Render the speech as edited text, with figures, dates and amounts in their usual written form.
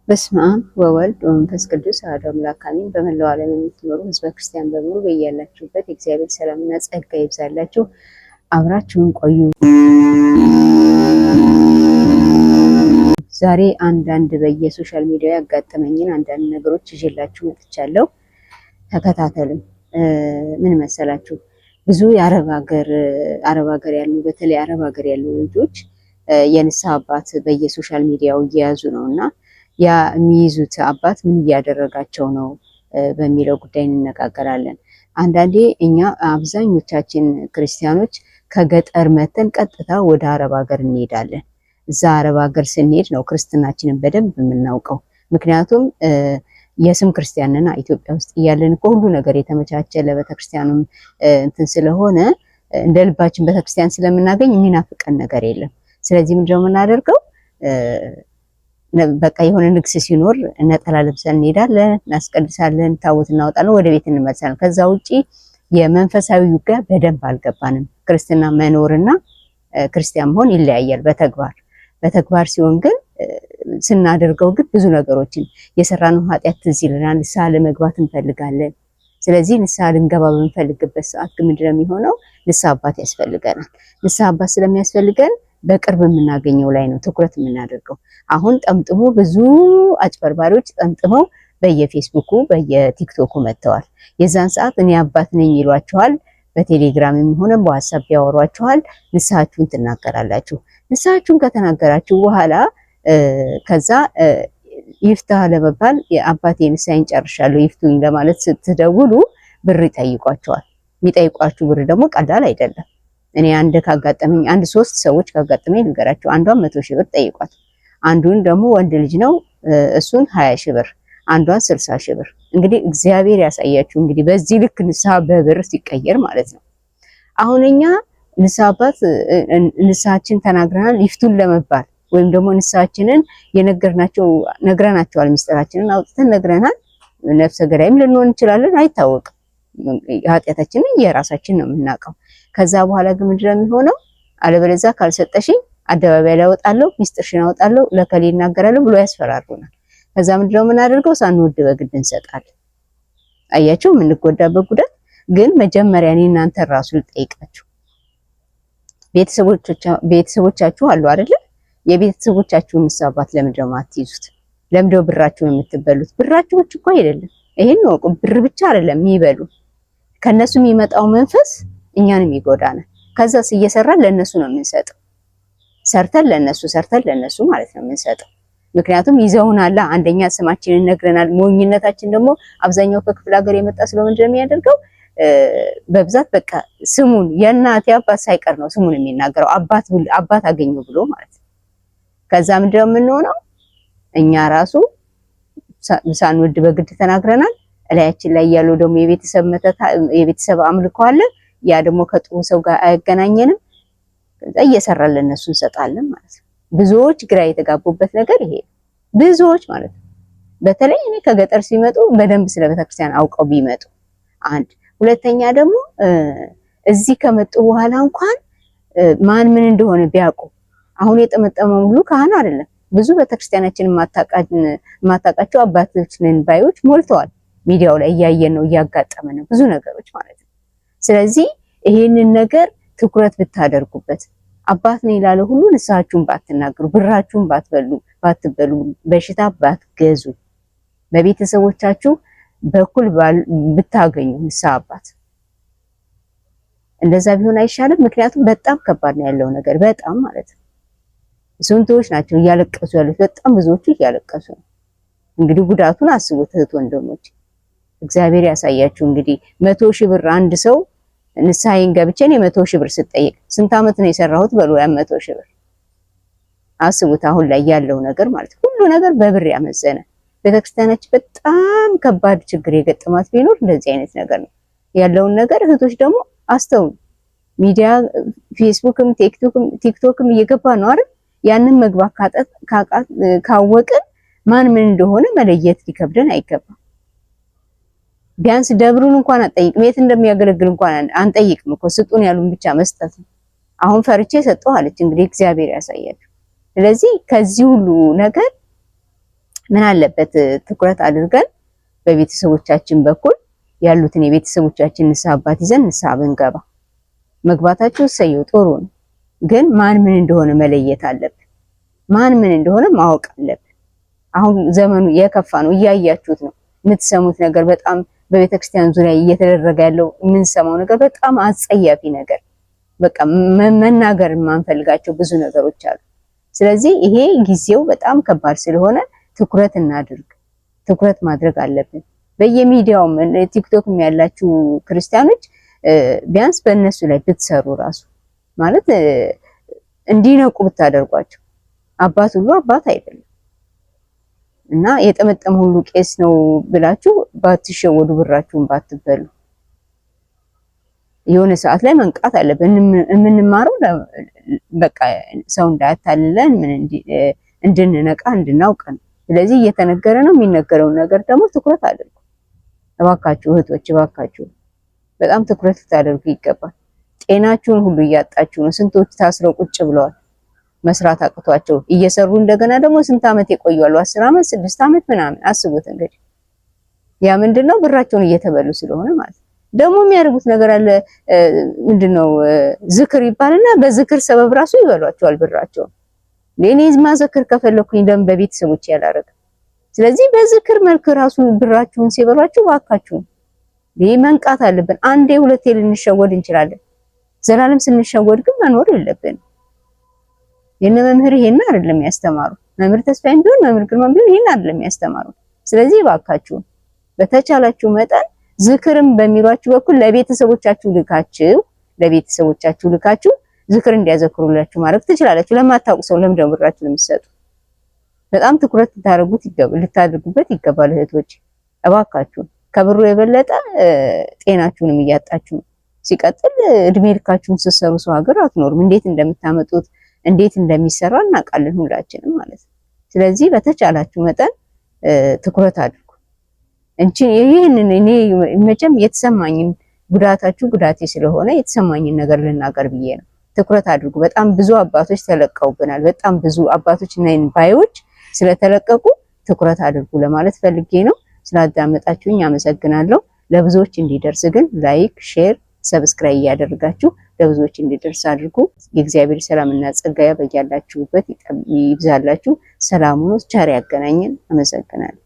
በስመ አብ ወወልድ ወመንፈስ ቅዱስ አሐዱ አምላክ አሜን። በመላው ዓለም የምትኖሩ ሕዝበ ክርስቲያን በሙሉ በያላችሁበት የእግዚአብሔር ሰላምና ጸጋ ይብዛላችሁ። አብራችሁን ቆዩ። ዛሬ አንዳንድ በየ social media ያጋጠመኝን አንዳንድ ነገሮች ይዤላችሁ መጥቻለሁ። ተከታተሉኝ። ምን መሰላችሁ? ብዙ የአረብ ሀገር አረብ ሀገር ያሉ፣ በተለይ አረብ ሀገር ያሉ ልጆች የንስሐ አባት በየ social media ው እየያዙ ነው፣ እና ያ የሚይዙት አባት ምን እያደረጋቸው ነው በሚለው ጉዳይ እንነጋገራለን። አንዳንዴ እኛ አብዛኞቻችን ክርስቲያኖች ከገጠር መተን ቀጥታ ወደ አረብ ሀገር እንሄዳለን። እዛ አረብ ሀገር ስንሄድ ነው ክርስትናችንን በደንብ የምናውቀው። ምክንያቱም የስም ክርስቲያንና ኢትዮጵያ ውስጥ እያለን እኮ ሁሉ ነገር የተመቻቸ ለቤተክርስቲያኑም እንትን ስለሆነ እንደ ልባችን ቤተክርስቲያን ስለምናገኝ የሚናፍቀን ነገር የለም። ስለዚህ ምንድነው የምናደርገው? በቃ የሆነ ንግስ ሲኖር ነጠላ ለብሰን እንሄዳለን፣ እናስቀድሳለን፣ ታቦት እናወጣለን፣ ወደ ቤት እንመልሳለን። ከዛ ውጪ የመንፈሳዊ ውጊያ በደንብ አልገባንም። ክርስትና መኖርና ክርስቲያን መሆን ይለያያል። በተግባር ሲሆን ግን፣ ስናደርገው ግን ብዙ ነገሮችን የሰራነው ኃጢአት ትዝ ይለናል። ንስሐ ለመግባት እንፈልጋለን። ስለዚህ ንስሐ ልንገባ በምንፈልግበት ሰዓት ግን ምንድነው የሚሆነው? ንስሐ አባት ያስፈልገናል። ንስሐ አባት ስለሚያስፈልገን በቅርብ የምናገኘው ላይ ነው ትኩረት የምናደርገው። አሁን ጠምጥሞ ብዙ አጭበርባሪዎች ጠምጥመው በየፌስቡኩ በየቲክቶኩ መጥተዋል። የዛን ሰዓት እኔ አባት ነኝ ይሏቸዋል። በቴሌግራም የሚሆነ በዋትሳፕ ያወሯቸዋል። ንስሐችሁን ትናገራላችሁ። ንስሐችሁን ከተናገራችሁ በኋላ ከዛ ይፍታ ለመባል የአባቴ ንስሐዬን ጨርሻለሁ ይፍቱኝ ለማለት ስትደውሉ ብር ይጠይቋቸዋል። የሚጠይቋችሁ ብር ደግሞ ቀላል አይደለም። እኔ አንድ ካጋጠመኝ፣ አንድ ሶስት ሰዎች ካጋጠመኝ ልንገራቸው። አንዷን 100,000 ብር ጠይቋት፣ አንዱን ደግሞ ወንድ ልጅ ነው፣ እሱን 20,000 ብር፣ አንዷን 60,000 ብር። እንግዲህ እግዚአብሔር ያሳያችሁ። እንግዲህ በዚህ ልክ ንስሐ በብር ሲቀየር ማለት ነው። አሁን እኛ ንስሐ አባት ንስሐችን ተናግረናል ይፍቱን ለመባል ወይም ደግሞ ንስሐችንን የነገርናቸው ነግረናቸዋል፣ ሚስጥራችንን አውጥተን ነግረናል። ነፍሰ ገዳይም ልንሆን እንችላለን፣ አይታወቅም። ኃጢአታችንን የራሳችን ነው የምናውቀው። ከዛ በኋላ ግን ምንድነው የሚሆነው? አለበለዚያ ካልሰጠሽኝ አደባባይ ላይ አወጣለሁ፣ ሚስጥርሽን አወጣለሁ፣ ለከሌ እናገራለሁ ብሎ ያስፈራሩናል። ከዛ ምንድነው የምናደርገው? ሳንወድ በግድ እንሰጣለን። አያችሁ የምንጎዳበት ጉዳት። ግን መጀመሪያ እኔ እናንተን ራሱ ልጠይቃችሁ። ቤተሰቦቻችሁ አሉ አይደለ? የቤተሰቦቻችሁን ንስሐ አባት ለምንድነው የማትይዙት? ለምንድነው ብራችሁን የምትበሉት? ብራችሁ እኮ አይደለም፣ ይሄን ወቁ። ብር ብቻ አይደለም የሚበሉ፣ ከነሱ የሚመጣው መንፈስ እኛንም ይጎዳናል። ከዛስ እየሰራን ለነሱ ነው የምንሰጠው። ሰርተን ለነሱ፣ ሰርተን ለነሱ ማለት ነው የምንሰጠው። ምክንያቱም ይዘውናላ። አንደኛ ስማችንን ነግረናል። ሞኝነታችን ደግሞ አብዛኛው ከክፍለ ሀገር የመጣ ስለምንድን ነው የሚያደርገው? በብዛት በቃ ስሙን የእናት አባት ሳይቀር ነው ስሙን የሚናገረው፣ አባት አባት አገኘው ብሎ ማለት ነው። ከዛ ምንድነው የምንሆነው? እኛ ራሱ ሳንወድ በግድ ተናግረናል። እላያችን ላይ ያለው ደግሞ የቤተሰብ መተታ፣ የቤተሰብ አምልኮ አለ። ያ ደግሞ ከጥሩ ሰው ጋር አያገናኘንም። ከዛ እየሰራን ለእነሱ እንሰጣለን ማለት ነው። ብዙዎች ግራ የተጋቡበት ነገር ይሄ ነው። ብዙዎች ማለት ነው። በተለይ እኔ ከገጠር ሲመጡ በደንብ ስለ ቤተክርስቲያን አውቀው ቢመጡ አንድ፣ ሁለተኛ ደግሞ እዚህ ከመጡ በኋላ እንኳን ማን ምን እንደሆነ ቢያውቁ። አሁን የጠመጠመው ሁሉ ካህን አይደለም። ብዙ ቤተክርስቲያናችን የማታውቃቸው አባቶች ነን ባዮች ሞልተዋል። ሚዲያው ላይ እያየን ነው፣ እያጋጠመ ነው ብዙ ነገሮች ማለት ነው። ስለዚህ ይሄንን ነገር ትኩረት ብታደርጉበት፣ አባት ነኝ ላለ ሁሉ ንስሐችሁን ባትናገሩ፣ ብራችሁን ባትበሉ፣ በሽታ ባትገዙ፣ በቤተሰቦቻችሁ በኩል ብታገኙ ንስሐ አባት እንደዛ ቢሆን አይሻልም? ምክንያቱም በጣም ከባድ ነው ያለው ነገር፣ በጣም ማለት ነው። ስንቶች ናቸው እያለቀሱ ያሉት? በጣም ብዙዎቹ እያለቀሱ ነው። እንግዲህ ጉዳቱን አስቡት እህት ወንድሞች፣ እግዚአብሔር ያሳያችሁ። እንግዲህ 100,000 ብር አንድ ሰው ንስሐዬን ገብቼ እኔ 100,000 ብር ስጠይቅ ስንት ዓመት ነው የሰራሁት? በሉ ያ 100,000 ብር አስቡት። አሁን ላይ ያለው ነገር ማለት ሁሉ ነገር በብር ያመዘነ ቤተክርስቲያናችን በጣም ከባድ ችግር የገጠማት ቢኖር እንደዚህ አይነት ነገር ነው ያለውን ነገር። እህቶች ደግሞ አስተውሉ። ሚዲያ ፌስቡክም ቲክቶክም እየገባ ነው አይደል? ያንን መግባት ካወቅን ማን ምን እንደሆነ መለየት ሊከብደን አይገባም። ቢያንስ ደብሩን እንኳን አንጠይቅም፣ የት እንደሚያገለግል እንኳን አንጠይቅም እኮ፣ ስጡን ያሉን ብቻ መስጠት ነው። አሁን ፈርቼ ሰጠሁ አለች። እንግዲህ እግዚአብሔር ያሳያችሁ። ስለዚህ ከዚህ ሁሉ ነገር ምን አለበት ትኩረት አድርገን በቤተሰቦቻችን በኩል ያሉትን የቤተሰቦቻችን ንስሐ አባት ይዘን ንስሐ ብንገባ። መግባታችሁ እሰየው ጥሩ ነው፣ ግን ማን ምን እንደሆነ መለየት አለብን። ማን ምን እንደሆነ ማወቅ አለብን። አሁን ዘመኑ የከፋ ነው፣ እያያችሁት ነው። የምትሰሙት ነገር በጣም በቤተክርስቲያን ዙሪያ እየተደረገ ያለው የምንሰማው ነገር በጣም አጸያፊ ነገር፣ በቃ መናገር የማንፈልጋቸው ብዙ ነገሮች አሉ። ስለዚህ ይሄ ጊዜው በጣም ከባድ ስለሆነ ትኩረት እናድርግ፣ ትኩረት ማድረግ አለብን። በየሚዲያውም ቲክቶክም ያላችሁ ክርስቲያኖች ቢያንስ በእነሱ ላይ ብትሰሩ ራሱ ማለት እንዲነቁ ብታደርጓቸው። አባት ሁሉ አባት አይደለም እና የጠመጠመ ሁሉ ቄስ ነው ብላችሁ ባትሸወዱ፣ ብራችሁን ባትበሉ። የሆነ ሰዓት ላይ መንቃት አለብን። የምንማረው በቃ ሰው እንዳያታልለን ምን እንድንነቃ እንድናውቅ ነው። ስለዚህ እየተነገረ ነው። የሚነገረውን ነገር ደግሞ ትኩረት አድርጉ እባካችሁ እህቶች፣ እባካችሁ በጣም ትኩረት ልታደርጉ ይገባል። ጤናችሁን ሁሉ እያጣችሁ ነው። ስንቶች ታስረው ቁጭ ብለዋል፣ መስራት አቅቷቸው እየሰሩ እንደገና ደግሞ ስንት ዓመት የቆዩ አሉ። 10 ዓመት 6 ዓመት ምናምን አስቡት እንግዲህ። ያ ምንድነው ብራቸውን እየተበሉ ስለሆነ ማለት ነው። ደግሞ የሚያደርጉት ነገር አለ። ምንድነው ዝክር ይባልና በዝክር ሰበብ ራሱ ይበሏቸዋል ብራቸውን። እኔ ማዘክር ከፈለኩኝ ደም በቤተሰቦች ያላረግ። ስለዚህ በዝክር መልክ ራሱ ብራችሁን ሲበሏችሁ እባካችሁን ይህ መንቃት አለብን። አንዴ ሁለቴ ልንሸወድ እንችላለን። ዘላለም ስንሸወድ ግን መኖር የለብንም። የነ መምህር ይሄን አይደለም ያስተማሩ። መምህር ተስፋዬም ቢሆን መምህር ግርማም ቢሆን ይሄን አይደለም ያስተማሩ። ስለዚህ እባካችሁ በተቻላችሁ መጠን ዝክርም በሚሏችሁ በኩል ለቤተሰቦቻችሁ ልካችሁ ዝክር እንዲያዘክሩላችሁ ማድረግ ትችላላችሁ። ለማታውቁ ሰው ለምን ደግሞ ብራችሁ የምትሰጡ? በጣም ትኩረት ልታደርጉበት ይገባል እህቶች፣ እባካችሁ። ከብሩ የበለጠ ጤናችሁንም እያጣችሁ ነው። ሲቀጥል እድሜ ልካችሁን ስትሰሩ ሰው ሀገር አትኖሩም። እንዴት እንደምታመጡት እንዴት እንደሚሰራ እናውቃለን ሁላችንም ማለት ነው። ስለዚህ በተቻላችሁ መጠን ትኩረት አድርጉ። እንቺ ይህንን እኔ መቼም የተሰማኝን ጉዳታችሁ ጉዳቴ ስለሆነ የተሰማኝን ነገር ልናገር ብዬ ነው። ትኩረት አድርጉ። በጣም ብዙ አባቶች ተለቀውብናል። በጣም ብዙ አባቶች ነን ባዮች ስለተለቀቁ ትኩረት አድርጉ ለማለት ፈልጌ ነው። ስላዳመጣችሁኝ አመሰግናለሁ። ለብዙዎች እንዲደርስ ግን like፣ share፣ subscribe እያደረጋችሁ ለብዙዎች እንዲደርስ አድርጉ። የእግዚአብሔር ሰላምና ጸጋ በያላችሁበት ይብዛላችሁ። ሰላሙን ቸር ያገናኘን። አመሰግናለሁ።